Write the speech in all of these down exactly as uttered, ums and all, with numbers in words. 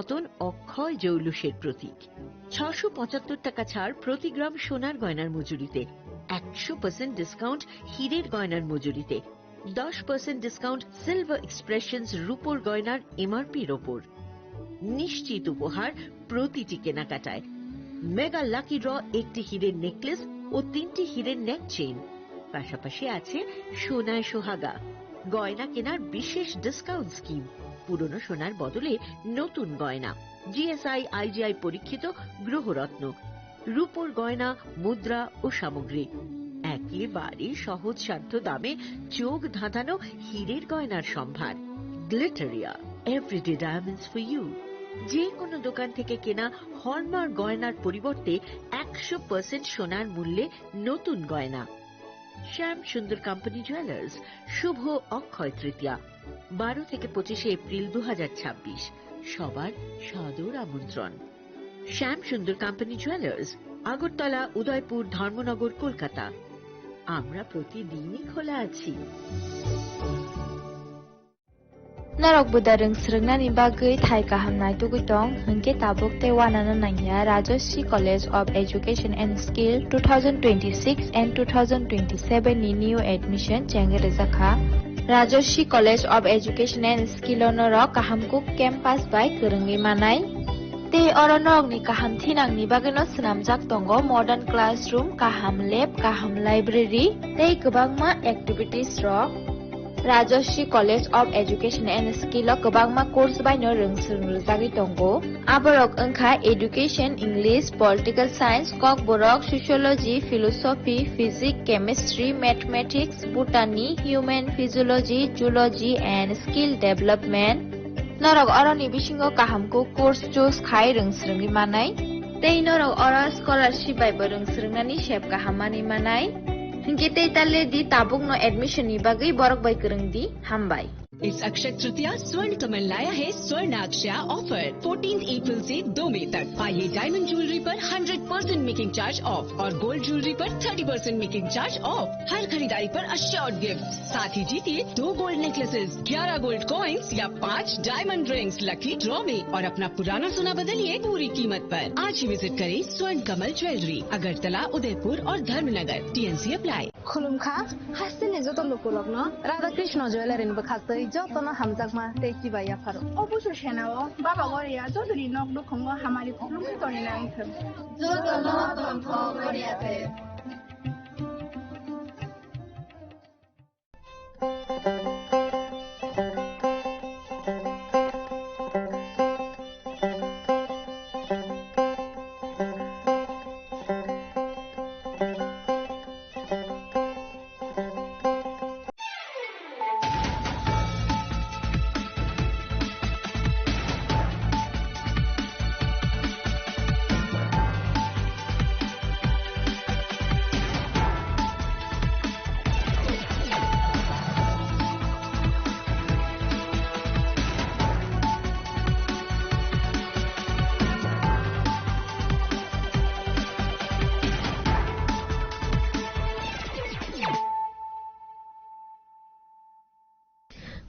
নতুন অক্ষয় জৌলুসের প্রতীক। ছশো পঁচাত্তর টাকা ছাড় প্রতি গ্রাম সোনার গয়নার মজুরিতে, একশো পার্সেন্ট ডিসকাউন্ট হীরের গয়নার মজুরিতে, দশ পার্সেন্ট ডিসকাউন্ট সিলভার এক্সপ্রেশনস রূপোর গয়নার এমআরপির ওপর। নিশ্চিত উপহার প্রতিটি কেনাকাটায়। মেগা লাকি ড্র, একটি হীরের নেকলেস ও তিনটি হীরের নেক চেইন। পাশাপাশি আছে সোনায় সোহাগা, গয়না কেনার বিশেষ ডিসকাউন্ট স্কিম, পুরনো সোনার বদলে নতুন গয়না, জিএসআই আইজিআই পরীক্ষিত গ্রহরত্ন, রূপোর গয়না, মুদ্রা ও সামগ্রী। একেবারে সহজ সাধ্য দামে চোখ ধাঁধানো হীরের গয়নার সম্ভার। Glitteria, everyday diamonds for you. যে কোনো দোকান থেকে কেনা হলমার্ক গয়নার পরিবর্তে একশো পার্সেন্ট সোনার মূল্যে নতুন গয়না। শ্যাম সুন্দর কোম্পানি জুয়েলার্স, শুভ অক্ষয় তৃতীয়া, বারো থেকে পঁচিশে এপ্রিল দু হাজার ছাব্বিশ। সবার সাদর আমন্ত্রণ। শ্যাম সুন্দর কোম্পানি জুয়েলার্স, আগরতলা, উদয়পুর, ধর্মনগর, কলকাতা। আমরা প্রতিদিনই খোলা আছি। Norok buda rwng swrwngnani bagwi thai kaham naitugwi tong, hwnkhe tabuk tei uanano nangya Rajashree College of Education and Skill two thousand twenty-six and two thousand twenty-seven ni new admission chengwi rwjakha. Rajashree College of Education and Skill o norok kaham kuk campus bai kwrwngwi manai. Tei oro norokni kaham thinangni bagwino swnamjak tongo modern classroom, kaham lab, kaham library tei kwbangma activities rok. Rajashree College of Education and Skill o kwbangma course baino rwng swrwng rwjagwi tongo. Aborok wngkha Education, English, Political Science, Kokborok, Sociology, Philosophy, Physics, Chemistry, Mathematics, Botany, Human Physiology, Zoology and Skill Development. Norok oroni bisingo kaham kuk course choose khai rwng swrwngwi manai. Tei norok oro scholarship bai bo rwng swrwngnani sep kaham manwi manai. Hinkhe tei tale di tabukno admission ni bagwi borok bai kwrwng di. Hambai. इस अक्षय तृतीया स्वर्ण कमल लाया है स्वर्ण अक्षया offer, fourteen April से दो मई तक। पाइए डायमंड ज्वेलरी पर hundred percent making charge off और गोल्ड ज्वेलरी पर thirty percent making charge off. हर खरीदारी पर अश्योर्ड गिफ्ट, साथ ही जीतिए दो गोल्ड नेकलेसेस, ग्यारह गोल्ड कॉइंस या पाँच डायमंड रिंग्स लकी ड्रॉ में और अपना पुराना सोना बदलिए पूरी कीमत पर। आज ही विजिट करें स्वर्ण कमल ज्वेलरी, अगरतला, उदयपुर और Dharmanagar. TNC apply. Khulumkha, hasteni joto lukurokno Radha Krishna Jewellery ni bwkhaktwi jotono hamjakma tei kibai yapharo. O busu senao Baba Goria jotoni nok nukhungo hamari khulumkha tongwi nangthwng. Jotono tongthok Goria tei.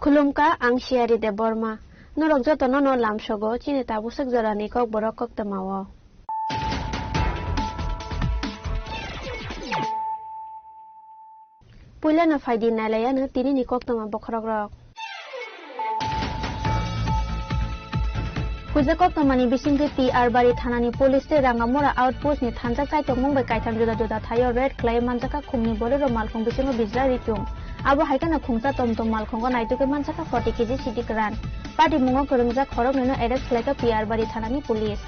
Khulumkha, ang Siyari Debbarma. Norok jotono no lamsogo chini tabuk swk jorani kokborok koktwmao. Puilano phaidi nailaiano tinini koktwma bokhorokrok. Puila koktwmani bisingtwi P R Bari thanani police tei Rangamura outpost ni thansa chaitokmung bai kaitham juda juda thaio raid khlaiwi manjakha khungni Bolero malkhung bisingo bijra richung. Abo hai kheno khungsa tom tom malkhungo naitugwi manjakha forty K G sidi kwran. Patimungo kwrwngjak khoroknwino arrest khlaikha P R Bari thanani police.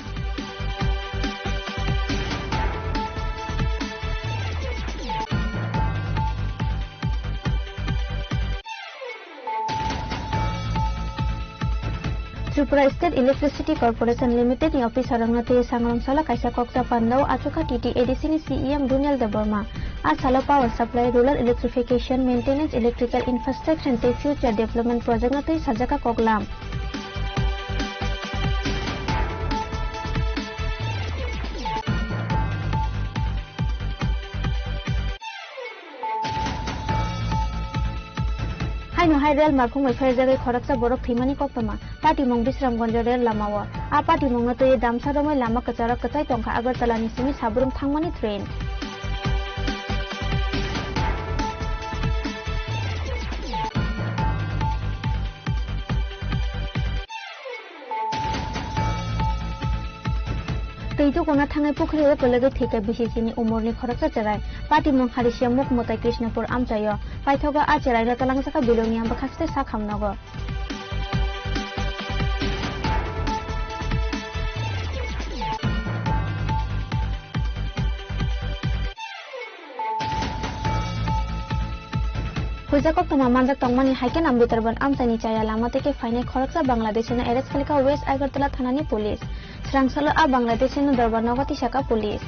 Tripura State Electricity Corporation Limited ni officer rokno tei sangrong salo kaisa kokcha pandao achukha T T A D C ni C E M Donial Debbarma. A salo power supply, rural electrification, maintenance, electrical infrastructure tei future development project no tei sajaka koklam. Hai Hai rel malkhung bai phaijagwi khoroksa borok thwimani koktwma. Patimung Bisramganj rel lamao. A patimungno twiwi damsa romwi lama kwcharo kwchai tongkha Agartala ni simi Sabrum thangmani train. Twi tukuna thangwi pukhri o kwlwgwi thwikha bisi sini umorni khoroksa chwrai. Patimung Harisia Mukmutai Krishnapur amchaio. Paithago a chwraino twlangjakha bilongni bwkhaste sak hamnogo. Huijak koktwma manjak tongmani hai khe Nambitarban amchaini chaya lama tei khe phainai khoroksa Bangladeshino arrest khalikha West Agartala thanani police. Srangsalo a Bangladeshino dorbar nogo tisakha police.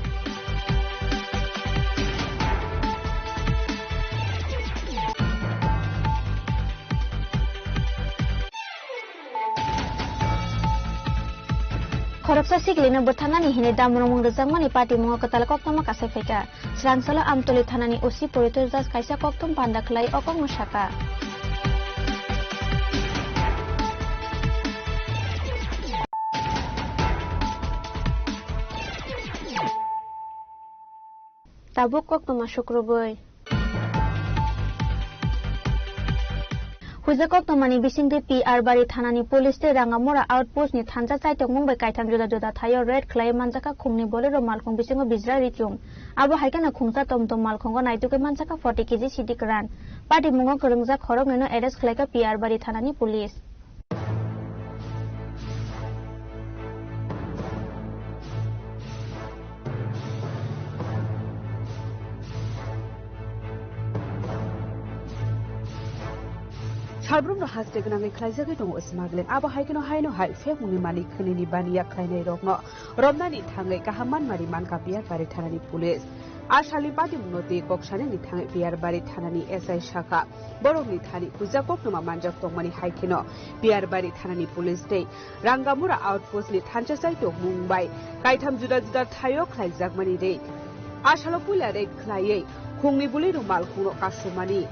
Khoroksa siklino bwtharnani hinwi damrongmung rwjakmani patimungo kwtal koktwma kasai phaikha. Srangsalo Amtoli thanani O C Poritos Das kaisa koktwma panda khlai o kokno sakha. Tabuk koktwma sukrubwi. Huijak koktwmani bisingtwi P R Bari thanani police tei Rangamura outpost ni thansa chaitokmung bai kaitham juda juda thaio raid khlaiwi manjakha khungni Bolero malkhung bisingo bijra richum. Abo hai kheno khungsa tomtom malkhungo naitugwi manjakha forty K G sidi kwran. Patimungo kwrwngjak khoroknwino arrest khlaikha P R Bari thanani police. Salbrumno haste gwnangwi khlaijagwi tongo smuggling. Abo hai kheno haino hai phekmungni malik khwnini baniya khlainairokno romnani thangwi kaham manmari mankha Piyarpari thanani police. A salni patimungno twi kok sanani thangwi Piyarbari thanani S I sakha. Borokni thani puja koktwma manjak tongmani hai kheno Piyarbari thanani police tei Rangamura outpost ni thansa chaitokmung bai kaitham juda juda thaio khlaijakmani raid. A salo puila raid khlaiwi khungni bwlwi rumal khungno kasumani.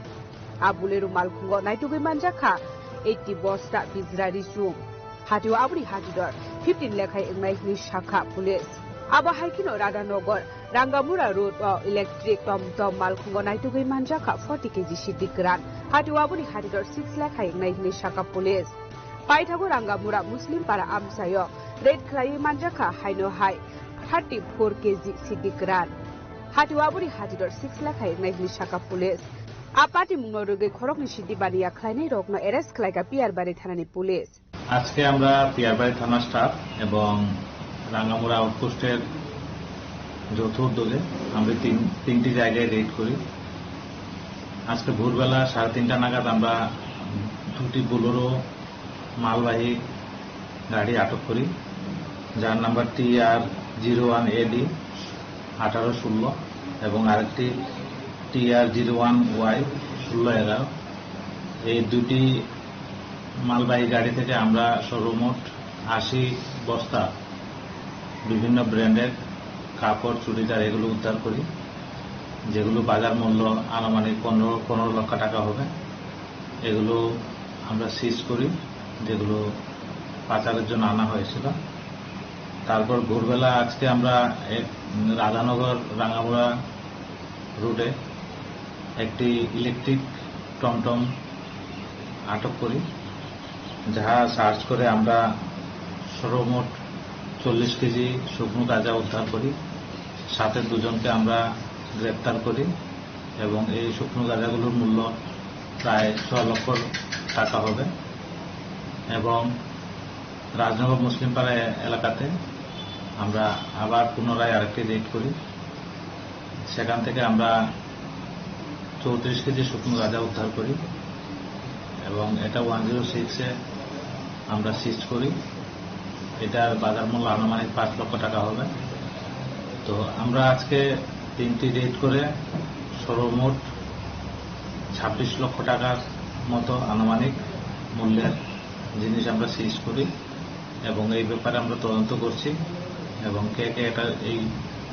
A bwlwi rumal khungo naitugwi manjakha eighty bosta bijra richum. Hatio aboni hatidor fifteen lekhai wngnai hwnwi sakha police. Abo hai kheno Radhanagar Rangamura road o electric tom tom malkhungo naitugwi manjakha forty K G sidi kwran. Hatio aboni hatidor six lekhai wngnai hwnwi sakha police. Paithago Rangamura Muslim para amchaio raid khlaiwi manjakha haino hai thirty four K G sidi kwran. Hatio aboni hatidor six lekhai wngnai hwnwi sakha police. A patimungno rwgwi khoroknwi sidi baniya khlainairokno arrest khlaikha Piyarbari thanani police. আজকে আমরা পিয়ারবাড়ি থানা স্টাফ এবং রাঙ্গামুড়া আউটপোস্টের যৌথ উদ্যোগে আমরা তিন, তিনটি জায়গায় রেড করি। আজকে ভোরবেলা সাড়ে তিনটা নাগাদ আমরা দুটি বোলেরো মালবাহী গাড়ি আটক করি, যার number T R zero one A D আঠারো ষোলো এবং আরেকটি T R zero one Y ষোলো এগারো। এই দুটি মালবাহী গাড়ি থেকে আমরা সর্বমোট আশি বস্তা বিভিন্ন ব্র্যান্ডের কাপড়, চুড়িদার এগুলো উদ্ধার করি, যেগুলো বাজার মূল্য আনুমানিক পনেরো, পনেরো লক্ষ টাকা হবে। এগুলো আমরা সিজ করি, যেগুলো পাচারের জন্য আনা হয়েছিল। তারপর ভোরবেলা আজকে আমরা এক রাধানগর রাঙামুড়া রোডে একটি ইলেকট্রিক টমটম আটক করি, যাহা সার্চ করে আমরা সর্বমোট চল্লিশ কেজি শুকনো গাঁজা উদ্ধার করি। সাথে দুজনকে আমরা গ্রেপ্তার করি এবং এই শুকনো গাঁজাগুলোর মূল্য প্রায় ছ লক্ষ টাকা হবে। এবং রাজনগর মুসলিমপাড়া এলাকাতে আমরা আবার পুনরায় আরেকটি রেড করি। সেখান থেকে আমরা চৌত্রিশ কেজি শুকনো গাঁজা উদ্ধার করি এবং এটা ওয়ান জিরো সিক্সে আমরা সিজ করি। এটার বাজার মূল্য আনুমানিক পাঁচ লক্ষ টাকা হবে। তো আমরা আজকে তিনটি রেড করে সর্বমোট ছাব্বিশ লক্ষ টাকার মতো আনুমানিক মূল্যের জিনিস আমরা সিজ করি এবং এই ব্যাপারে আমরা তদন্ত করছি এবং কে কে এটা এই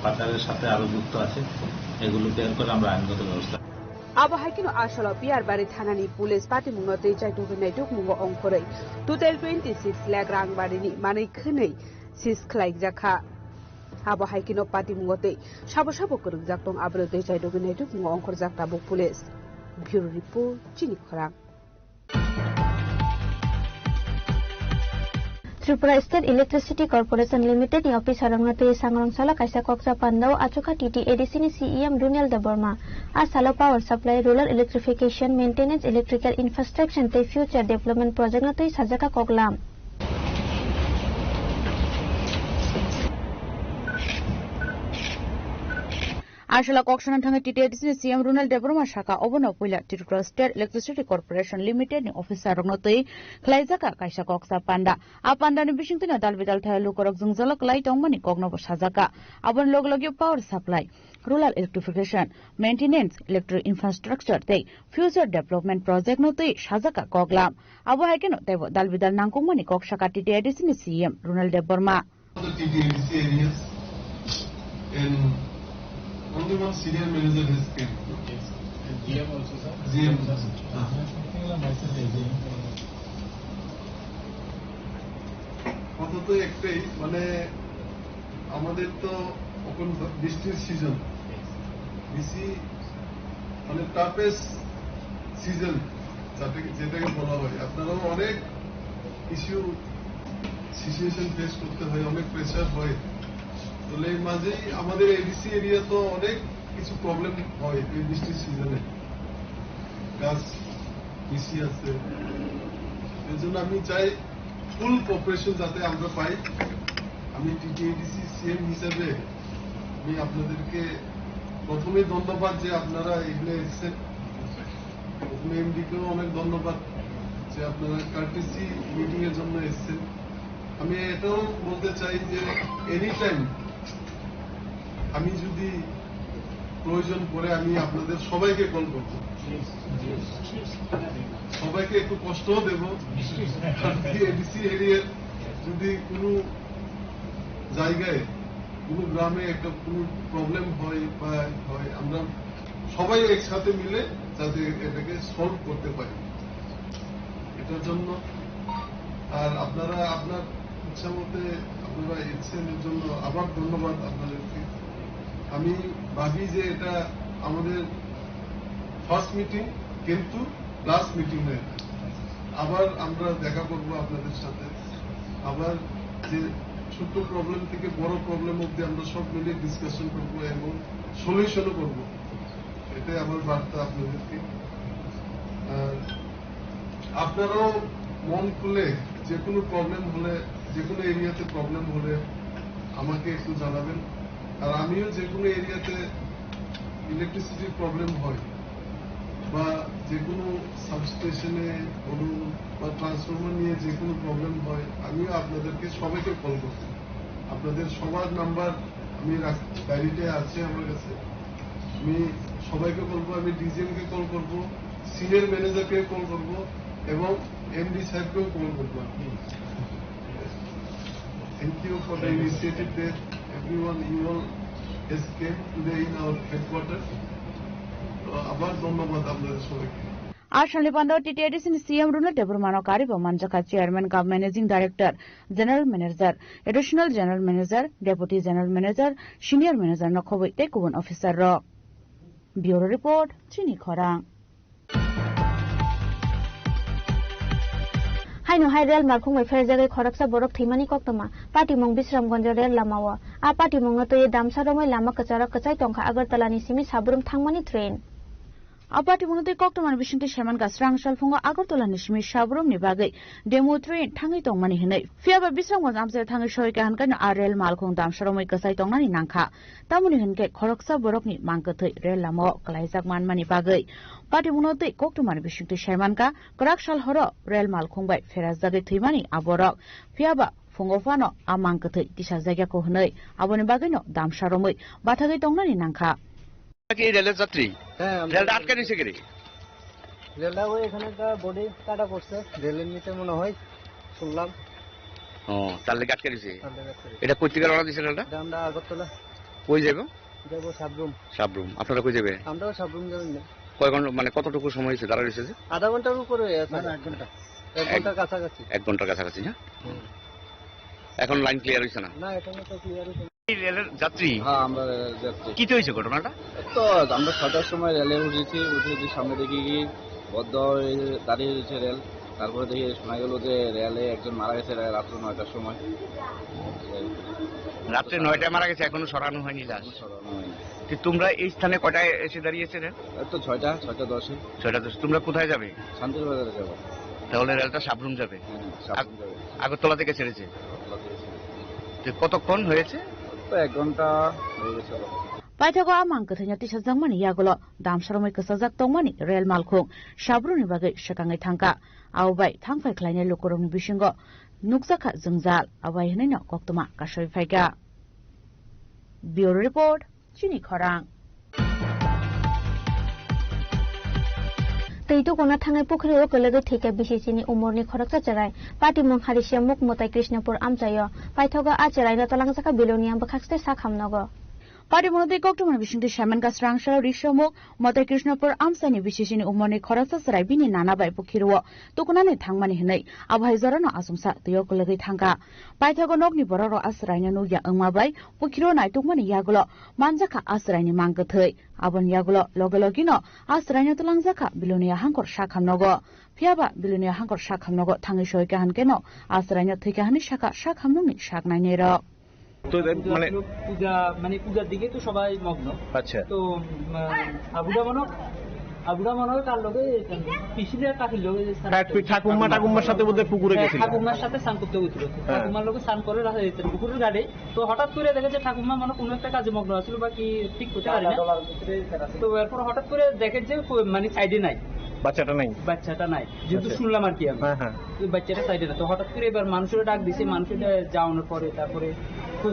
পাচারের সাথে আরো যুক্ত আছে, এগুলো বের করে আমরা আইনগত ব্যবস্থা Abo hai kheno asolo Piyarbari thanani police patimungno tei chaitugwi naitukmungo ongkhorwi total twenty six lakh rang barini manwi khwnwi seize khlaijak kha. Abo hai kheno patimungo tei sabo sabo kwrwngjak tong abono tei chaitugwi naitukmungo ongkhorjak tabuk police. Bureau report, Chini Khorang. Tripura State Electricity Corporation Limited ni officer rokno twi sangrong salo kaisa koksa pandao achukha T T A D C ni C E M Runel Debbarma. A salo power supply, rural electrification, maintenance, electrical infrastructure tei future development project no twi sajaka koklam. Asala kok sana thangwi T T A D C ni C M Runel Debbarma saka, obono puila Tripura State Electricity Corporation Limited ni officer rokno twi khlaijaka kaisa koksa panda. A pandani bisingtwino dal bidal thai lukorok jwngjalo kwlai tongmani koknobo sajaka. Aboni log logio power supply, rural electrification, maintenance, electric infrastructure tei future development project no twi sajaka koklam. Abo hai kheno teibo dal bidal nangkukmani kok saka T T A D C ni C M Runel Debbarma. The T T A D C areas and only one senior manager has came. Yes. And G M also, sir. G M. Just, uh, আপাতত একটাই, মানে, আমাদের তো এখন বৃষ্টির সিজন, বেশি, মানে, toughest season যাতে, যেটাকে বলা হয়। আপনারাও অনেক ইস্যু, সিচুয়েশন ফেস করতে হয়, অনেক প্রেশার হয়। তাহলে এই মাঝেই আমাদের এডিসি এরিয়া তো অনেক কিছু প্রবলেম হয় এই বৃষ্টির সিজনে, গাছ বেশি আছে। এর জন্য আমি চাই ফুল কোঅপারেশন যাতে আমরা পাই। আমি টিটিএডিসি সিএম হিসাবে আমি আপনাদেরকে প্রথমেই ধন্যবাদ যে আপনারা এগুলো এসেছেন। প্রথমে এমডিকেও অনেক ধন্যবাদ যে আপনারা কার্টেসি মিটিং এর জন্য এসেছেন। আমি এটাও বলতে চাই যে এনি টাইম আমি যদি প্রয়োজন পড়ে আমি আপনাদের সবাইকে কল করব, সবাইকে একটু কষ্টও দেব। এডিসি এরিয়ার যদি কোনো জায়গায় কোনো গ্রামে একটা কোনো প্রবলেম হয় বা হয়, আমরা সবাই একসাথে মিলে যাতে এটাকে সলভ করতে পারি, এটার জন্য। আর আপনারা আপনার ইচ্ছা মতে আপনারা এসছেন, এর জন্য আবার ধন্যবাদ আপনাদেরকে। আমি ভাবি যে এটা আমাদের ফার্স্ট মিটিং, কিন্তু লাস্ট মিটিং নয়। আবার আমরা দেখা করব আপনাদের সাথে। আবার যে ছোট্ট প্রবলেম থেকে বড় প্রবলেম অবধি আমরা সব মিলে ডিসকাশন করব এবং সলিউশনও করব। এটাই আমার বার্তা আপনাদেরকে। আর আপনারাও মন খুলে যে কোনো প্রবলেম হলে, যে কোনো এরিয়াতে প্রবলেম হলে আমাকে একটু জানাবেন। আর আমিও যে কোনো এরিয়াতে ইলেকট্রিসিটির প্রবলেম হয় বা যে কোনো সাবস্টেশনে বলুন বা ট্রান্সফরমার নিয়ে যে কোনো প্রবলেম হয়, আমিও আপনাদেরকে সবাইকে কল করব। আপনাদের সবার নাম্বার আমি রাখ-, ডায়েরিতে আছে আমার কাছে। আমি সবাইকে বলবো, আমি ডিজিএম কে কল করব, সিনিয়র ম্যানেজারকে কল করব এবং এমডি সাহেবকেও কল করব। Thank you for the initiative that everyone, you all has came today in our headquarter. তো আবার ধন্যবাদ আপনাদের সবাইকে। Asalni panda o T T A D C ni C M Runel Debbarmano karibo manjakha Chairman cum Managing Director, General Manager, Additional General Manager, Deputy General Manager, Senior Manager no khobwi tei kubun officer rok. Bureau Report, Chini Khorang. Haino hai rel malkhung bai pherjagwi khoroksa borok thwimani koktwma patimung Bisramganj rel lamao. A patimungno twiwi damsa romwi lama kwcharo kwchai tongkha Agartala ni simi Sabrum thangmani train. A patimungno twi koktwmani bisingtwi saimankha srang salphungo Agartala ni simi Sabrumni bagwi demo train thangwi tongmani hwnwi. Phiyaba Bisramganj amchaio thangwi sohikha hwnkhe a rel malkhung damsa romwi kwchai tongnani nangkha. Tamoni hwnkhe khoroksa borokni mang kwthwi rel lamao kwlaijak manmani bagwi patimungno twi koktwmani bisingtwi saimankha, kwrak sal horo rel malkhung bai pherajagwi thwimani a borok. Phiyaba phungo phano a mang kwthwi tisajakya kho hwnwi aboni bagwino damsa romwi bathagwi tongnani nangkha. কি রেলের যাত্রী? হ্যাঁ, আমরা রেলটা আটকে রয়েছে কেন? রেলটা ওই এখানে একটা বডি কাটা পড়ছে, রেলের নিচে মনে হয়, শুনলাম। ও, তার লেগে আটকে রয়েছে। তার লেগে আটকে রয়েছে। এটা কই থেকে রওনা দিয়েছে রেলটা? এটা আমরা আগরতলা। কই যাইব? যাবো সাবরুম। সাবরুম। আপনারা কই যাবে? আমরাও সাবরুম যাবেন না। কয় ঘন্টা, মানে, কতটুকু সময় হয়েছে দাঁড়ায় রয়েছে যে? আধা ঘন্টার উপরে হয়ে আছে। না, না, এক ঘন্টা। এক এক ঘন্টার কাছাকাছি। এক ঘন্টার কাছাকাছি, না? হুম। এখন লাইন ক্লিয়ার হয়েছে না? না, এখনো তো ক্লিয়ার হয়েছে না। এই রেলের যাত্রী? হ্যাঁ, আমরা রেলের যাত্রী। কি হয়েছে ঘটনাটা? তো আমরা ছয়টার সময় রেলে উঠেছি, উঠে দেখি সামনে দেখি কি বন্ধ হয়ে দাঁড়িয়ে রয়েছে রেল। তারপরে দেখি শোনা গেল যে রেলে একজন মারা গেছে রা-, রাত্র নয়টার সময়। রাত্রে নয়টায় মারা গেছে, এখনো সরানো হয়নি লাশ? এখনো সরানো হয়নি। তো তোমরা এই স্থানে কটায় এসে দাঁড়িয়েছিলে? এই তো ছয়টা, ছয়টা দশে। ছয়টা দশ। তোমরা কোথায় যাবে? শান্তির বাজারে যাবো। তাহলে রেলটা সাবরুম যাবে? হ্যাঁ, সাবরুম আগ-, যাবে। আগরতলা থেকে ছেড়েছে? আগরতলা থেকে ছেড়েছে। তো কতক্ষণ হয়েছে? তো এক ঘন্টা হয়ে গেছে। Paithago a mang kwthwino tisajakmani yagulo damsarmwi kwchajak tongmani rel malkhung sabrumni bagwi swkangwi thangkha. Abo bai thangphai khlainai lukurokni bisingo nukjakha jwngjal, abo hai hwnwino koktwma kasui phaikha. Bureau Report, Chini Khorang. Twi tukuna thangnai pukhri o kwlwgwi thwikha bisi chini umorni khoroksa chwrai. Patimung Harisyamukh Mwtai Krishnapur amchaio. Paithago a chwraino twlangjakha Bilonia bwkhakste sak hamnogo. Patimungno tei koktwmani bisingtwi saimankha Srangsalo Risyamukh Mwtai Krishnapur amchaini bisi chini umorni khoroksa chwrai bini nana bai pukhiro tukunani thangmani hwnwi. Abo hai jorano achomsa twio kwlwgwi thangkha. Paithago nokni borokrok a chwraino nukya wngma bai pukhiro naitukmani yagulo manjakha a chwraini mang kwthwi. Aboni yagulo loge logino a chwraino twlangjakha Bilonia hangkor sak hamnogo. Phiyaba Bilonia hangkor sak hamnogo thangwi soikha hwnkeno a chwraino thwikha hwnwi sakha sak hamnokni sak nainairok. তো এ, মানে পূজা, মানে পূজার দিকে তো সবাই মগ্ন। আচ্ছা। তো, উম, আবুদা মনে হয়, আবুদা মনে হয় কার লগে, পিসিলে কাকির লগে স্নান হ্যাঁ, করতে। ঠাকুমা, ঠাকুমার সাথে বোধহয় পুকুরে হ্যাঁ, গেছিল। ঠাকুমার সাথে স্নান করতে গেছিল। হ্যাঁ। ঠাকুমার লগে স্নান করে রাখা হয়েছে পুকুরের ঘাটে। তো হঠাৎ করে দেখে যে ঠাকুমা মানে কোনো একটা কাজে মগ্ন আছিল বা কি ঠিক করতে পারি না। তো এরপর হঠাৎ করে দেখে যে কো-, মানে সাইডে নাই। বাচ্চাটা নাই। বাচ্চাটা নাই। যেহেতু আচ্ছা। শুনলাম আর কি আমি। হ্যাঁ, হ্যাঁ। ওই বাচ্চাটা সাইডে না। তো হঠাৎ করে এবার মানুষের ডাক দিছে, মানুষের যাওয়ানোর পরে তারপরে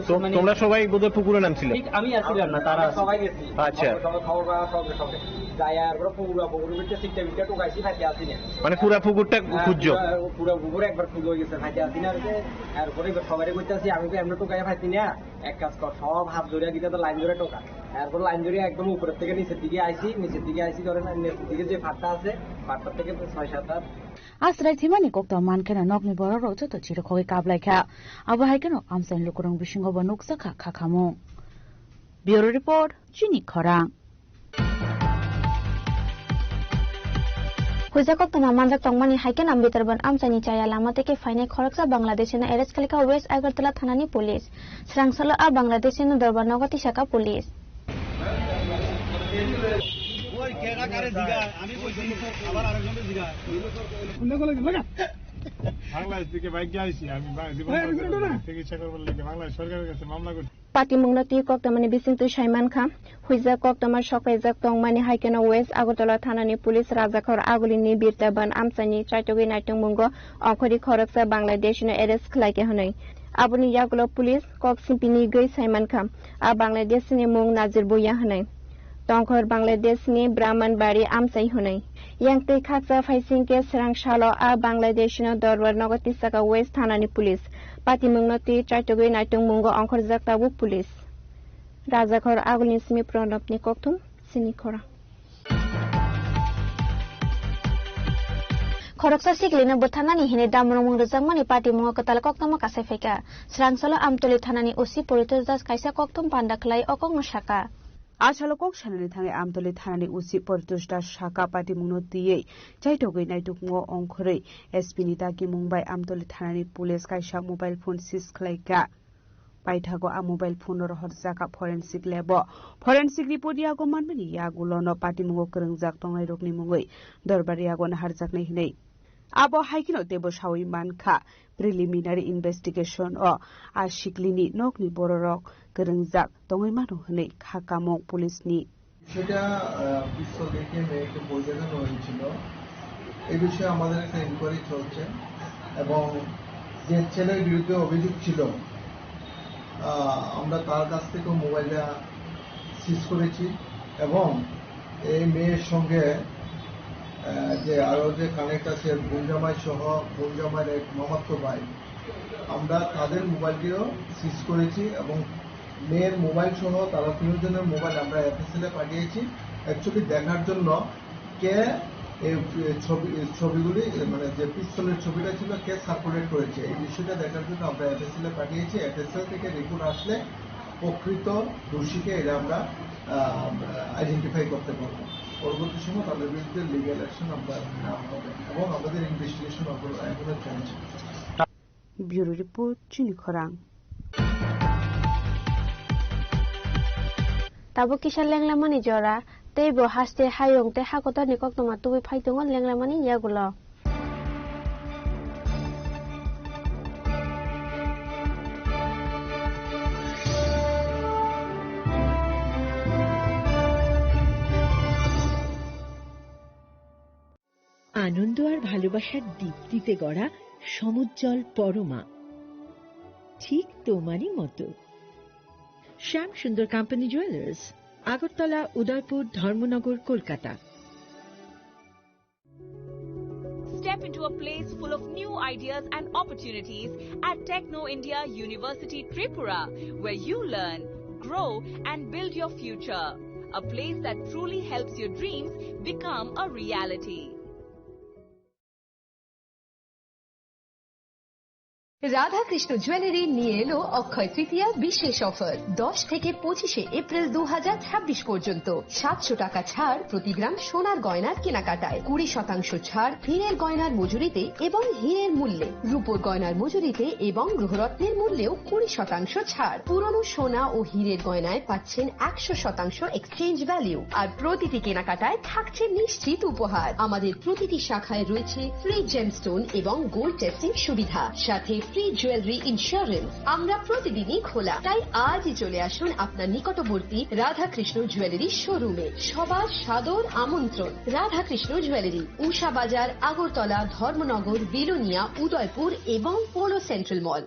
তো মানে তোমরা সবাই বোধহয় পুকুরে নামছিলে? ঠিক আমি আসছিলাম না, তারা আসছিল। সবাই গেছি। আচ্ছা। সবাই খবর পাওয়া সঙ্গে সঙ্গে। যাই আর আমরা পুকুরা পুকুরের ভিতরে সিটটা ভিতরে টোকাইছি, থাকি আসি না। মানে পুরা পুকুরটা হ্যাঁ, খুঁজছো? পুরা, পুরা পুকুর একবার খুঁজে গেছে, থাকি আসি না। আর এরপরে এবার সবাই করতে আসি, আমি তো এমনি টোকাই পাইছি না। এক কাজ কর, সব হাত ধরে দিতে তো লাইন ধরে টোকা। এরপর লাইন ধরে একদম উপরের থেকে নিচের দিকে আইছি, নিচের দিকে আইছি, ধরেন নিচের দিকে যে ফাটটা আছে, ফাটটা থেকে তো ছয় সাত হাত। A chwrai thwimani koktwma mankheno nokni borokrok joto chirikhogwi kaplaikha. Abo hai kheno amchaini lukurokni bisingo bo nukjakha khakhamung. Bureau Report, Chini Khorang. Huijak koktwma manjak tongmani hai kheno Bitarban amchaini chaya lama tei khe phainai khoroksa Bangladeshino arrest khalikha West Agartala thanani police. Srangsalo a Bangladeshino dorbar nogo tisakha police. Bangladesh থেকে বাইক দিয়ে আইছি আমি, বা-, জীবন বাঁচানোর জন্য। চিকিৎসা করবার লাগে বাংলাদেশ সরকারের কাছে মামলা করছি। Patimungno twi koktwmani bisingtwi saimankha, huijak koktwma sokphaijak tongmani hai kheno West Agartala thanani police Rajakhor Agulini Birtaban amchaini chaitogwi naitongmungo ongkhorwi khoroksa Bangladeshino arrest khlaikha hwnwi. Aboni yagulo police kok sipini gwi saimankha, a Bangladeshni mung Nazir Bhuiya hwnwi. Tongkhor Bangladeshni Brahmanbari amchai hwnwi. Yang twi khaksa phaising khe srang salo a Bangladeshno dorbar nogo tisaka West thanani police. Patimungno twi chaitogwi naitongmungo ongkhorjak tabuk police. Rajakhor Agulini simi Pranabni kokthum, Chini Khorang. Khoroksa sikilino bwtharnani hwnwi damrwngmung rwjakmani patimungo kwtal koktwma kasai phaikha. Srangsalo Amtoli thanani O C Paritosh Das kaisa kokthum panda khlai o kokno sakha. A salo kok sanani thangwi Amtoli thanani O C Paritosh Das sakha, patimungno twiwi chaitogwi naitukmungo ongkhorwi S P ni dagimung bai Amtoli thanani police kaisa mobile phone seize khlaikha. Paithago a mobile phone no rohorjakha forensic lab o. Forensic report yago manmani yagulono patimungo kwrwngjak tongnairokni mungwi dorbar yago naharjaknai hwnwi. Abo hai kheno teibo saui mankha, preliminary investigation o a siklini nokni bororok kwrwngjak tongwi mano hwnwi kha kamung police ni. সেটা, আহ, পিস্তল দেখিয়ে মেয়েকে ভয় দেখানো হয়েছিল। এ বিষয়ে আমাদের একটা ইনকোয়ারি চলছে এবং যে ছেলের বিরুদ্ধে অভিযোগ ছিল, আহ, আমরা তার কাছ থেকেও মোবাইলটা সিজ করেছি এবং এই মেয়ের সঙ্গে, আহ, যে আরও যে কানেক্ট আছে, বোন জামাই সহ বোন জামাইয়ের এক মামাতো ভাই, আমরা তাদের মোবাইলটিও সিজ করেছি এবং মেয়ের মোবাইল সহ তারা তিনজনের মোবাইল আমরা এফএসএল এ পাঠিয়েছি, অ্যাকচুয়ালি দেখার জন্য কে এই ছবি, ছবিগুলি, মানে যে পিস্তলের ছবিটা ছিল, কে সার্কুলেট করেছে, এই বিষয়টা দেখার জন্য আমরা এফএসএল এ পাঠিয়েছি। এফএসএল থেকে রিপোর্ট আসলে প্রকৃত দোষীকে এটা আমরা আইডেন্টিফাই করতে পারবো। পরবর্তী সময় তাদের বিরুদ্ধে লিগ্যাল অ্যাকশন আমরা নেওয়া হবে এবং আমাদের ইনভেস্টিগেশন এখনো চলছে। Bureau Report, Chini Khorang. Tabuk kisa lenglamani jora, tei bo haste hayung tei hakotorni koktwma tubui phai tongo lenglamani yagulo. আনন্দ আর ভালোবাসার দীপ্তিতে গড়া সমুজ্জ্বল পরমা, ঠিক তোমারই মতো। শ্যাম সুন্দর কোম্পানি জুয়েলার্স, আগরতলা, উদয়পুর, ধর্মনগর, Kolkata. Step into a place full of new ideas and opportunities at Techno India University Tripura, where you learn, grow, and build your future. A place that truly helps your dreams become a reality. Radhakrishna jewellery নিয়ে এলো অক্ষয় তৃতীয়ার বিশেষ অফার। দশ থেকে পঁচিশে এপ্রিল দু হাজার ছাব্বিশ পর্যন্ত সাতশো টাকা ছাড় প্রতি গ্রাম সোনার গয়নার কেনাকাটায়, কুড়ি শতাংশ ছাড় হীরের গয়নার মজুরিতে এবং হীরের মূল্যে, রূপোর গয়নার মজুরিতে এবং গ্রহরত্নের মূল্যেও কুড়ি শতাংশ ছাড়। পুরনো সোনা ও হীরের গয়নায় পাচ্ছেন একশো শতাংশ এক্সচেঞ্জ ভ্যালু, আর প্রতিটি কেনাকাটায় থাকছে নিশ্চিত উপহার। আমাদের প্রতিটি শাখায় রয়েছে ফ্রি জেমস্টোন এবং গোল্ড টেস্টিং সুবিধা, সাথে ফ্রি জুয়েলারি ইন্স্যুরেন্স। আমরা প্রতিদিনই খোলা, তাই আজই চলে আসুন আপনার নিকটবর্তী রাধাকৃষ্ণ জুয়েলারি শোরুমে। সবার সাদর আমন্ত্রণ। রাধাকৃষ্ণ জুয়েলারি, উষা বাজার, আগরতলা, ধর্মনগর, বিলোনিয়া, উদয়পুর এবং polo central mall.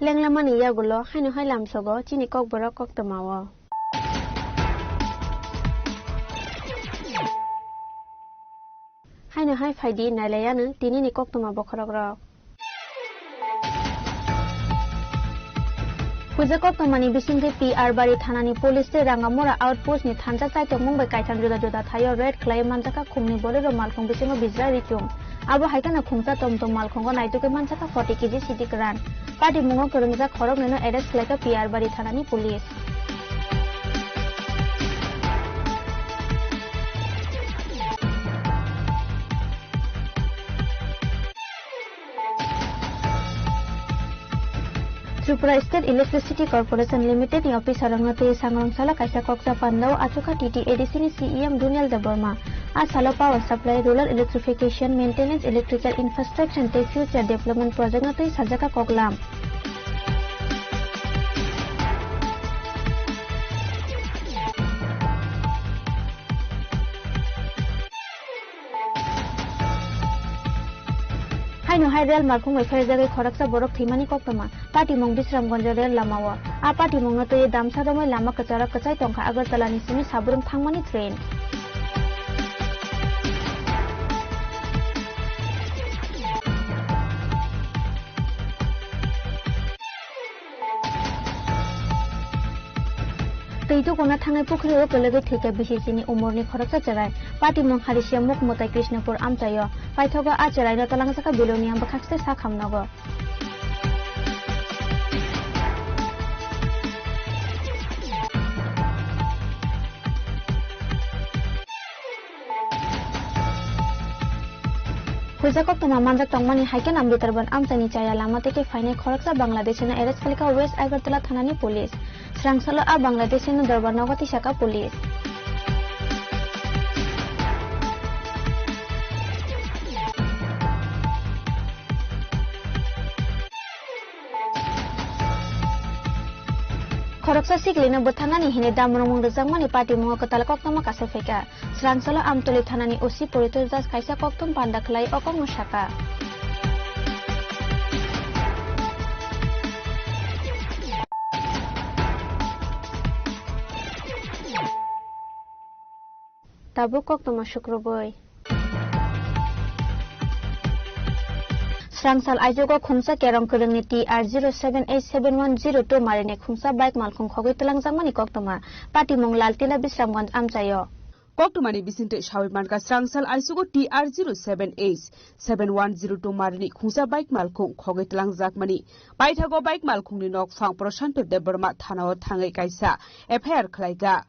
Lenglamani yagulo haino hai lamsogo chini kokborok koktwmao. Haino hai phaidi nailayano tinini koktwma bokhorokrok. Puja koktwmani bisingtwi P R Bari thanani police tei Rangamura outpost ni thansa chaitokmung bai kaitham juda juda thaio raid khlaiwi manjakha khumni Bolero malkhung bisingo bijra richum. Abo hai kheno khungsa tom tom malkhungo naitugwi manjakha forty K G sidi kwran. Patimungo kwrwngjak khoroknwino arrest khlaikha P R Bari thanani police. Tripura State Electricity Corporation Limited ni officer rokno twi sangrong salo kaisa koksa pandao achukha T T A D C ni C E M Donial Debbarma. A salo power supply, rural electrification, maintenance, electrical infrastructure tei future development project no twi sajak kha koklam. Haino hai rel malkhung bai pherjagwi khoroksa borok thwimani koktwma. Patimung Bisramganj rel lamao. A patimungno twiwi damsa romwi lama kwcharo kwchai tongkha Agartala ni simi Sabrum thangmani train. Twi tukuna thangnai pukhrio kwlwgwi thwikha bisi chini umorni khoroksa chwrai. Patimung Harisia Mukmutai Krishnapur amchaio. Paithogo a chwraino twlangjakha Bilonia bwkhakste sakhamnogo. Huijak koktwma manjak tongmani hai khe Nambitarban amchaini chaya lama tei khe phainai khoroksa Bangladeshino arrest khalikha West Agartala thanani police. Srangsalo a Bangladeshino dorbar nogo tisakha police. Khoroksa siklino bwtharnani hwnwi damrongmung rwjakmani patimungo kwtal koktwma kasuphaikha. Srangsalo Amtoli thanani O C Puritosh Das kaisa koktwma panda khlai o kokno sakha. Tabuk koktwma sukrubwi. Srangsal aijugo khungsa kerong kwrwngni T R zero seven eight seven one zero two marini khungsa bike malkhung khogwi twlangjakmani koktwma patimung Laltila Bisramganj amchaio. Koktwmani bisingtwi sawi mankha, Srangsal aijugo T R zero seven eight seven one zero two marini khungsa bike malkhung khogwi twlangjakmani. Paithago bike malkhungni nokphang Prashanto Debbarma thanao thangwi kaisa F I R khlaikha.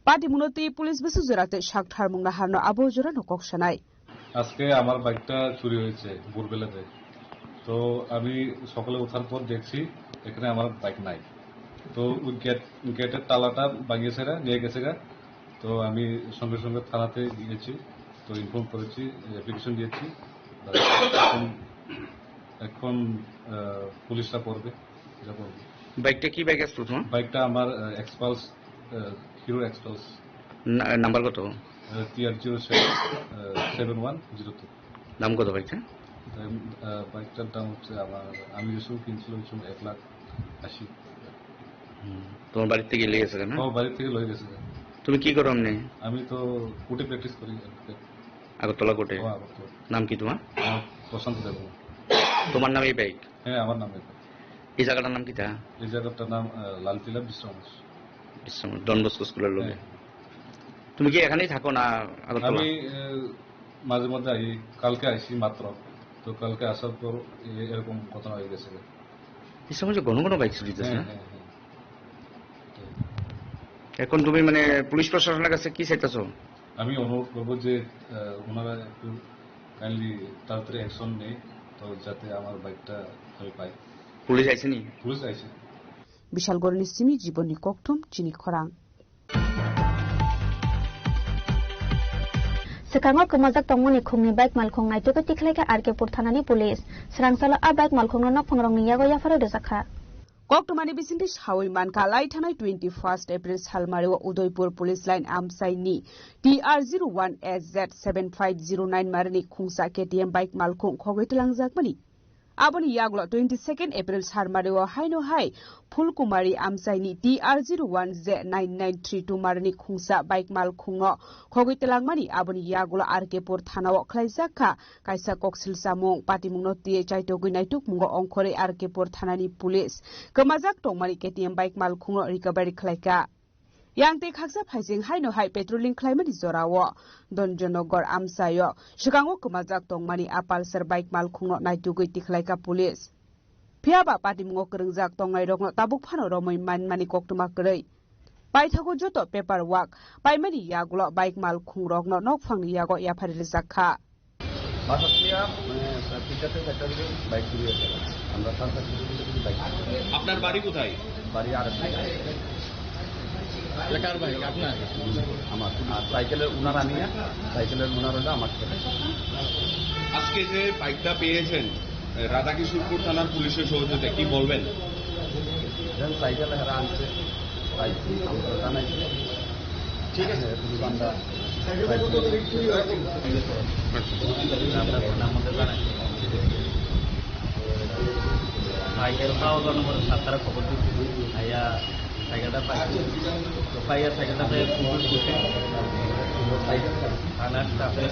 Patimungno twi police bwswk jora tei sak tharmung naharno abo jorano kok sanai. আজকে আমার বাইকটা চুরি হয়েছে ভোরবেলাতে। তো আমি সকালে ওঠার পর দেখছি এখানে আমার বাইক নাই। তো ওই গেট, গেটের তালাটা ভাঙিয়েছে, নিয়ে গেছে গা। তো আমি সঙ্গে সঙ্গে থানাতে গিয়েছি, তো ইনফর্ম করেছি, অ্যাপ্লিকেশন দিয়েছি। এখন, এখন, আহ, পুলিশরা করবে, এটা করবে। বাইকটা কি বাইক আসতো তোমার? বাইকটা আমার, আহ, এক্সপালস, আহ, হিরো এক্সপালস। না-, নাম্বার কত? আহ, T R zero seven, আহ, seven one zero two। দাম কত বাইকটা? দাম, আহ, বাইকটার দাম হচ্ছে আমার, আমি যে সময় কিনছিলাম, ওই সময় এক লাখ আশি। হুম, তোমার বাড়ির থেকে নিয়ে গেছে না? ও, বাড়ির থেকে লয়ে গেছে। তুমি কি করো এমনি? আমি তো কোর্টে প্র্যাকটিস করি। আগরতলা কোর্টে? ও, আগরতলা। নাম কি তোমার? আমার প্রশান্ত দেব। তোমার নাম এই বাইক? হ্যাঁ, আমার নাম এই বাইক। এই জায়গাটার নাম কিতা? এই জায়গাটার নাম, আহ, লালটিলা বিশ্রাম। বিশ্রাম, ডন বস্কো স্কুলের লগে। হ্যাঁ। তুমি কি এখানেই থাকো না আগরতলা? আমি, আহ, মাঝে মধ্যে আই, কালকে আইছি মাত্র। তো কালকে আসার পর এ-, এরকম ঘটনা হয়ে গেছে। এই সময় যে ঘন ঘন বাইক চুরি হইতেছে হ্যাঁ, না? হ্যাঁ, হ্যাঁ। এখন তুমি মানে পুলিশ প্রশাসনের কাছে কি চাইতেছো? আমি অনুরোধ করব যে, আহ, ওনারা একটু কাইন্ডলি তাড়াতাড়ি অ্যাকশন নেয়, তো যাতে আমার বাইকটা আমি পাই। পুলিশ আইছে নি? পুলিশ আইছে। Bishalgorni simi jiboni kokthum chini khorang. Swkango kwmajak tongmani khungni bike malkhung naitugwi tikhlaikha R K pur thanani police. Srangsalo a bike malkhungno nokphangrokni yago yapharwi rwjakha. Koktwmani bisingtwi sawi mankha, lai thanai twenty first April salmario Udaipur police line amchaini T R zero one S Z seven five zero nine marini khungsa K T M bike malkhung khogwi twlangjakmani. Aboni yagulo twenty second April salmario haino hai Phulkumari amchaini T R zero one Z nine nine three two marini khungsa bike malkhungno khogwi twlangmani. Aboni yagulo R K pur thanao khlaijak kha kaisa koksil chamung. Patimungno twiwi chaitogwi naitukmungo ongkhorwi R K pur thanani police kwmajak tongmani K T M bike malkhungno recovery khlaikha. Yang tei khaksa phaising haino hai patrolling khlaimani jorao Donjonogor amchaio swkango kwmajak tongmani a Pulsar bike malkhungno naitugwi tikhlaikha police. Phiyaba patimungo kwrwngjak tongnairokno tabuk phano romwi manmani koktwma kwrwi. Paithago joto paper work paimani yagulo bike malkhungrokno nokphangni yago yapharwi rwjak kha. বাসাত নিয়া, মানে, পিকআপে একটা করে বাইক চুরি হয়েছে। আমরা তার কাছ থেকে কিছু বাইক আপনার বাড়ি কোথায়? বাড়ি আর এক জায়গায়। এটা কার বাইক? আপনার? আমার। আর সাইকেলের ওনার আমি না, সাইকেলের ওনার হলো আমার ছেলে। আজকে যে বাইকটা পেয়েছেন, রাধাকিশোরপুর থানার পুলিশের সহযোগিতায়, কি বলবেন? যেন সাইকেল হেরা আনছে। ভাই, আমরা জানাই। ঠিক আছে, দোকানদার। আমরা থানার মধ্যে জানাই। সাইকেল পাওয়া গেল বলে সাতটারা খবর দিচ্ছি। আইয়া সাইকেলটা পাইছি। তো পাইয়া সাইকেলটা পেয়ে খুবই খুশি। থানার স্টাফের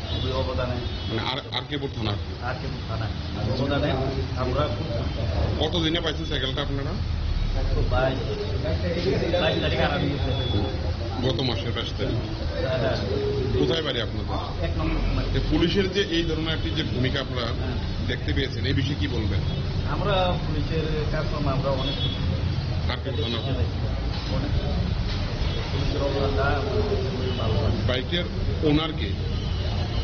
খুবই অবদানে। মানে আর, আর কে থানা? আর কে থানা। অবদানে আমরা খুব খুশি। কত দিনে পাইছেন সাইকেলটা আপনারা? বাইশ, বাইশ তারিখ আরম্ভ হয়েছে। গত মাসের বাইশ তারিখ। হ্যাঁ, হ্যাঁ। কোথায় বাড়ি আপনাদের? এক নম্বর কুমারী। তো পুলিশের যে এই ধরনের একটি যে ভূমিকা আপনারা হ্যাঁ। দেখতে পেয়েছেন, এই বিষয়ে কি বলবেন? আমরা পুলিশের কাজকর্ম আমরা অনেক খুশি। আর কি বলবেন আপনি? অনেক খুশি। পুলিশের অবদানটা আমরা খুবই ভালো লাগে। বাইকের ওনার কে?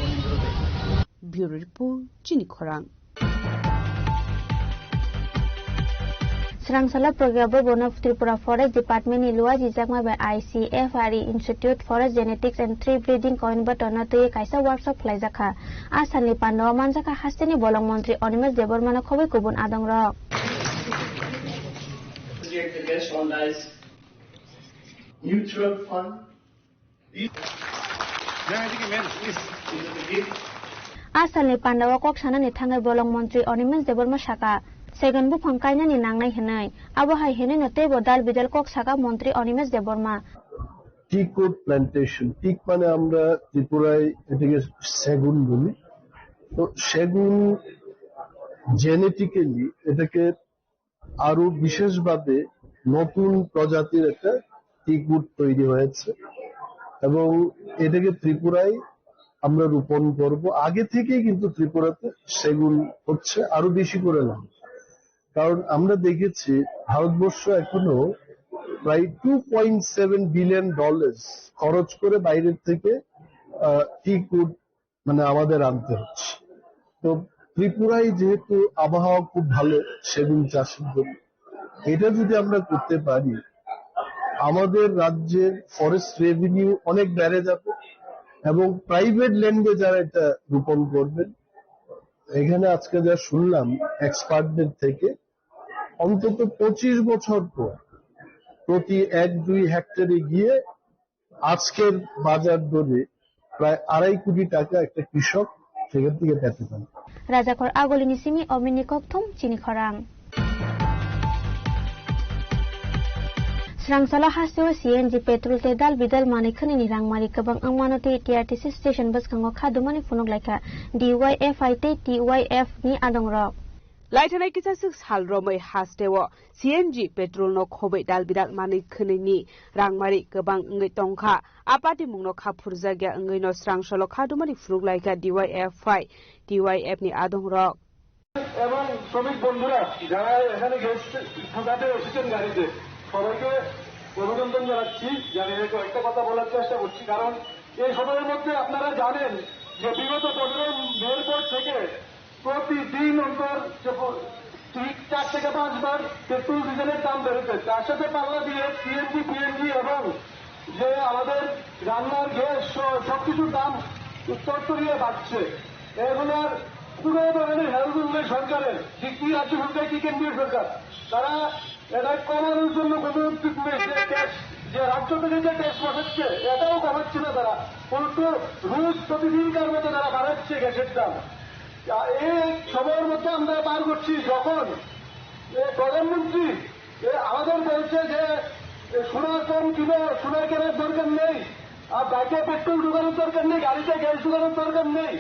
অনিন্দ্র দে। Bureau Report, Chini Khorang. Srangsala Pragya Bhavan o Tripura Forest Department ni luajijakma bai I C F R E Institute Forest Genetics and Tree Breeding Coimbatore no twiwi kaisa workshop khlaijakha. A salni pandao manjakha hasteni bolong montri Animesh Debbarma no khobwi kubun adongrok. Mutual fund. A salni pandao kok sanani thangwi bolong montri Animesh Debbarma saka, second buphang kainani nangnai hwnwi. Abo hai hwnwino teibo dal bidal kok saka montri Animesh Debbarma. Teak wood plantation, teak মানে আমরা ত্রিপুরায় এটাকে সেগুন বলি। তো সেগুন জেনেটিক্যালি এটাকে আরো বিশেষভাবে নতুন প্রজাতির একটা টিকউড তৈরি হয়েছে এবং এটাকে ত্রিপুরায় আমরা রোপণ করব। আগে থেকেই কিন্তু ত্রিপুরাতে সেগুন হচ্ছে, আরো বেশি করে লাগবে। কারণ আমরা দেখেছি ভারতবর্ষ এখনো প্রায় two point seven billion dollar খরচ করে বাইরের থেকে টিকউড মানে আমাদের আনতে হচ্ছে। তো ত্রিপুরায় যেহেতু আবহাওয়া খুব ভালো সেগুন চাষের জন্য, এটা যদি আমরা করতে পারি, আমাদের রাজ্যের ফরেস্ট রেভিনিউ অনেক বেড়ে যাবে এবং প্রাইভেট ল্যান্ডে যারা এটা রোপণ করবেন, এখানে আজকে যা শুনলাম এক্সপার্টদের থেকে, অন্তত পঁচিশ বছর পর প্রতি এক দুই হেক্টরে গিয়ে আজকের বাজার দরে প্রায় আড়াই কোটি টাকা একটা কৃষক সেখান থেকে পেতে পারে। Rajakhor agulini simi omini kokthum chini khorang. Srangsalo hasteo C N G petrol tei dal bidal manwi khwnwini rangmari kwbang wngmano tei T R T C station bwskango kha dumani phunuk laikha D Y F I tei T Y F ni adongrok. Laithanai kisaswk sal romwi hasteo C N G petrol no khobwi dal bidal manwi khwnwini rangmari kwbang wngwi tongkha. A patimungno kha phurjakya wngwino srangsalo kha dumani phunuk laikha D Y F I, T Y F ni adongrok. এবং শ্রমিক বন্ধুরা যারা এখানে গেস্ট হিসাবে এসেছেন গাড়িতে, সবাইকে অভিনন্দন জানাচ্ছি। জানি না, কয়েকটা কথা বলার চেষ্টা করছি, কারণ এই সময়ের মধ্যে আপনারা জানেন যে বিগত পনেরো মের পর থেকে প্রতিদিন অন্তর যে প-, ঠিক চার থেকে পাঁচবার পেট্রোল ডিজেলের দাম বেড়েছে। তার সাথে পাল্লা দিয়ে সিএনজি, পিএনজি এবং যে আমাদের রান্নার গ্যাস সহ সবকিছুর দাম তরতরিয়ে বাড়ছে। এগুলোর পুরো ধরনের হেলদোল নেই সরকারের, যে কি রাজ্য সরকার, কি কেন্দ্রীয় সরকার, তারা এটা কমানোর জন্য কোনো উদ্যোগ নেই। যে ট্যাক্স, যে রাজ্য থেকে যে ট্যাক্স বসাচ্ছে, এটাও কমাচ্ছে না তারা, উল্টো রোজ প্রতিদিনকার মতো তারা বাড়াচ্ছে গ্যাসের দাম। এই এক সময়ের মধ্যে আমরা পার করছি, যখন এ প্রধানমন্ত্রী এ আমাদের বলছে যে এ সোনা কম কিনো, সোনা কেনার দরকার নেই, আর বাইকে পেট্রোল ঢোকানোর দরকার নেই, গাড়িতে গ্যাস ঢোকানোর দরকার নেই।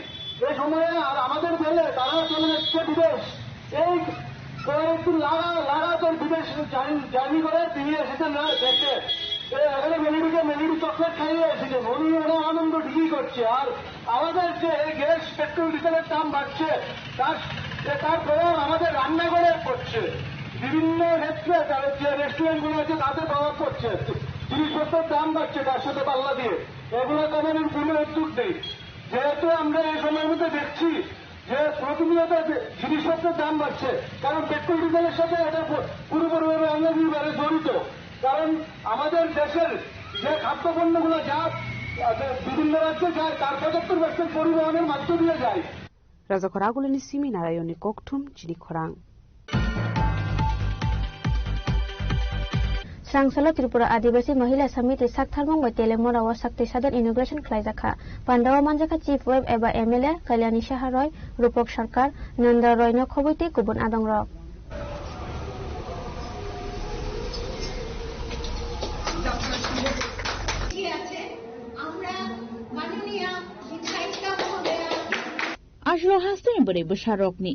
এই সময়ে আর আমাদের বলে তারা চলে যাচ্ছে বিদেশ। এই কয়েকদিন লাগা-, লাগাতার বিদেশ জার্নি, জার্নি করে তিনি এসেছেন না দেশে। এ এখানে মেলোডিকে মেলোডি চকলেট খাইয়ে এসেছেন, উনি ওনার আনন্দ ঠিকই করছে। আর আমাদের যে এই গ্যাস, পেট্রোল, ডিজেলের দাম বাড়ছে, তার, এ, তার প্রভাব আমাদের রান্নাঘরে পড়ছে। বিভিন্ন ক্ষেত্রে তাদের যে রেস্টুরেন্টগুলো আছে, তাতে প্রভাব পড়ছে। জিনিসপত্রের দাম বাড়ছে তার সাথে পাল্লা দিয়ে। এগুলো কমানোর কোনো উদ্যোগ নেই। যেহেতু আমরা এই সময়ের মধ্যে দেখছি যে প্রতিনিয়ত যে জিনিসপত্রের দাম বাড়ছে, কারণ পেট্রোল ডিজেলের সাথে এটা পু-, পুরোপুরিভাবে অঙ্গাঙ্গিভাবে জড়িত। কারণ আমাদের দেশের যে খাদ্যপণ্যগুলো যায়, আহ, বিভিন্ন রাজ্যে যায়, তার পঁচাত্তর পার্সেন্ট পরিবহনের মধ্য দিয়ে যায়। Rajakhor agulini simi Narayonni kokthum chini khorang. Srangsalo Tripura Adibasi Mohila Samiti saktharmung bai Telemora o sakti sadan inauguration khlaijakha. Pandao manjakha Chief Whip eba M L A Kalyani Saha Roy, Rupak Sarkar, Nanda Roy no khobwi tei kubun adongrok. Aslo hasteni bwrwi bwsarokni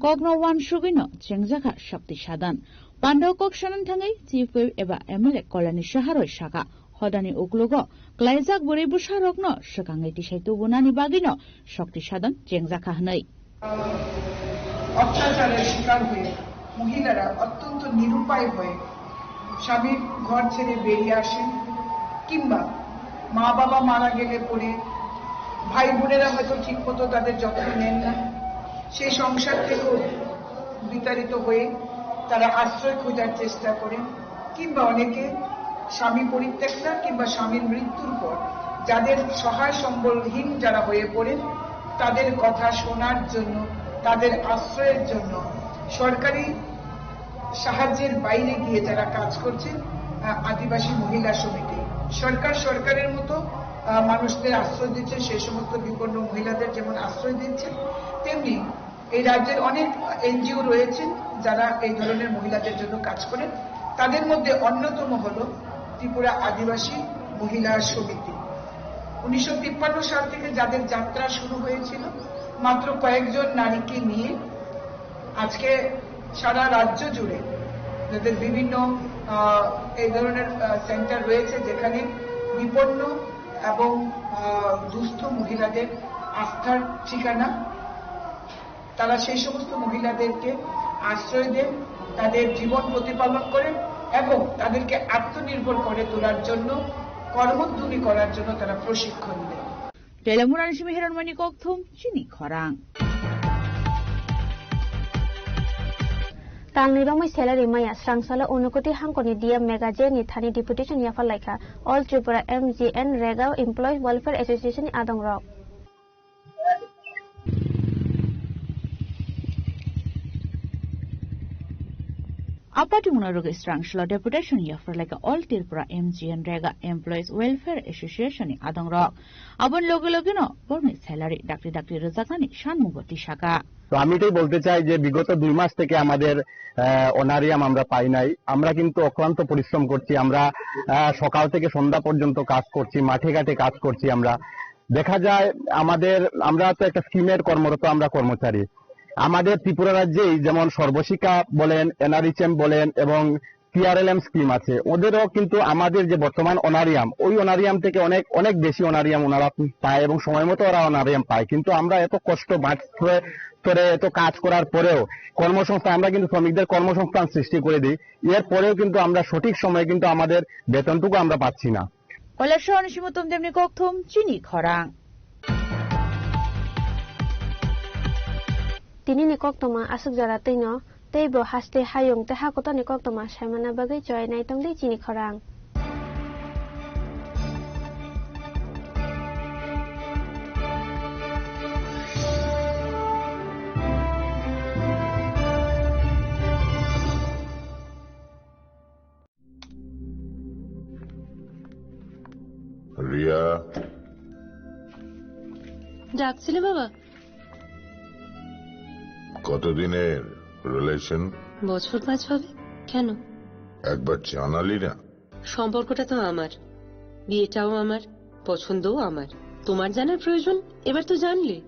kokno wansugwino chengjakha sakti sadan. Pandao kok sanan thangwi Chief Whip eba M L A Kalyani Saha Roy sakha, hodani uklogo klaijak bwrwi bwsarokno swkangwi tisai tubunani bagwino sakti sadan chengjakha hwnwi. অত্যাচারের শিকার হয়ে মহিলারা অত্যন্ত নিরুপায় হয়ে স্বামীর ঘর ছেড়ে বেরিয়ে আসেন, কিংবা মা বাবা মারা গেলে পরে ভাই বোনেরা হয়তো ঠিকমতো তাদের যত্ন নেন না, সেই সংসার থেকেও বিতাড়িত হয়ে তারা আশ্রয় খোঁজার চেষ্টা করেন, কিংবা অনেকে স্বামী পরিত্যক্তা কিংবা স্বামীর মৃত্যুর পর যাদের সহায় সম্বলহীন যারা হয়ে পড়েন, তাদের কথা শোনার জন্য, তাদের আশ্রয়ের জন্য সরকারি সাহায্যের বাইরে গিয়ে যারা কাজ করছেন, আহ, আদিবাসী মহিলা সমিতি, সরকার সরকারের মতো, আহ, মানুষদের আশ্রয় দিচ্ছেন, সেই সমস্ত বিপন্ন মহিলাদের যেমন আশ্রয় দিচ্ছেন, তেমনি এই রাজ্যের অনেক এনজিও রয়েছেন যারা এই ধরনের মহিলাদের জন্য কাজ করেন। তাদের মধ্যে অন্যতম হলো ত্রিপুরা আদিবাসী মহিলা সমিতি। উনিশশো তিপ্পান্ন সাল থেকে যাদের যাত্রা শুরু হয়েছিল, মাত্র কয়েকজন নারীকে নিয়ে আজকে সারা রাজ্য জুড়ে যাদের বিভিন্ন, আহ, এই ধরনের, আহ, সেন্টার রয়েছে, যেখানে বিপন্ন এবং, আহ, দুস্থ মহিলাদের আস্থার ঠিকানা, তারা সেই সমস্ত মহিলাদেরকে আশ্রয় দেন, তাদের জীবন প্রতিপালন করেন এবং তাদেরকে আত্মনির্ভর করে তোলার জন্য, কর্মোদ্যমী করার জন্য তারা প্রশিক্ষণ দেন। Telemurani simi Hiranmani Kokthum, chini khorang. Talni romwi salary maya srangsalo Unukoti hangkoni D M Mega J ni thani deputation yaphar laikha All Tripura M G N Rega Employees Welfare Association ni adongrok. Apati muna rogo srangsalo deputation yaphar laikha All Tripura M G N Rega Employees Welfare Association ni adongrok. Aboni loge logeno borokni salary dakti dakti rwjaknani sanmungo tisaka. তো আমি এটাই বলতে চাই যে বিগত দুই মাস থেকে আমাদের, আহ, অনারিয়াম আমরা পাই নাই। আমরা কিন্তু অক্লান্ত পরিশ্রম করছি। আমরা, আহ, সকাল থেকে সন্ধ্যা পর্যন্ত কাজ করছি, মাঠে ঘাটে কাজ করছি আমরা। দেখা যায় আমাদের, আমরা তো একটা স্কিমের কর্মরত আমরা কর্মচারী। আমাদের ত্রিপুরা রাজ্যেই যেমন সর্বশিক্ষা বলেন, এনআরএইচএম বলেন এবং টিআরএলএম স্কিম আছে, ওদেরও কিন্তু আমাদের যে বর্তমান অনারিয়াম, ওই অনারিয়াম থেকে অনেক, অনেক বেশি অনারিয়াম ওনারা পায় এবং সময় মতো ওরা অনারিয়াম পায়। কিন্তু আমরা এত কষ্ট মাঠ ধরে, ধরে এত কাজ করার পরেও কর্মসংস্থান, আমরা কিন্তু শ্রমিকদের কর্মসংস্থান সৃষ্টি করে দিই, এর পরেও কিন্তু আমরা সঠিক সময়ে কিন্তু আমাদের বেতনটুকু আমরা পাচ্ছি না। Kailasahar ni simi Tumdemni Kokthum, chini khorang. Tini ni koktoma aswk jora twino, tei bo haste hayung tei hakotor ni koktoma saimana bagwi choi nai tongdi chini khorang. Riya. ডাকছিলে বাবা? কতদিনের রিলেশন? বছর পাঁচ হবে। কেন? একবার জানালি না। সম্পর্কটা তো আমার, বিয়েটাও আমার, পছন্দও আমার। তোমার জানার প্রয়োজন? এবার তো জানলে।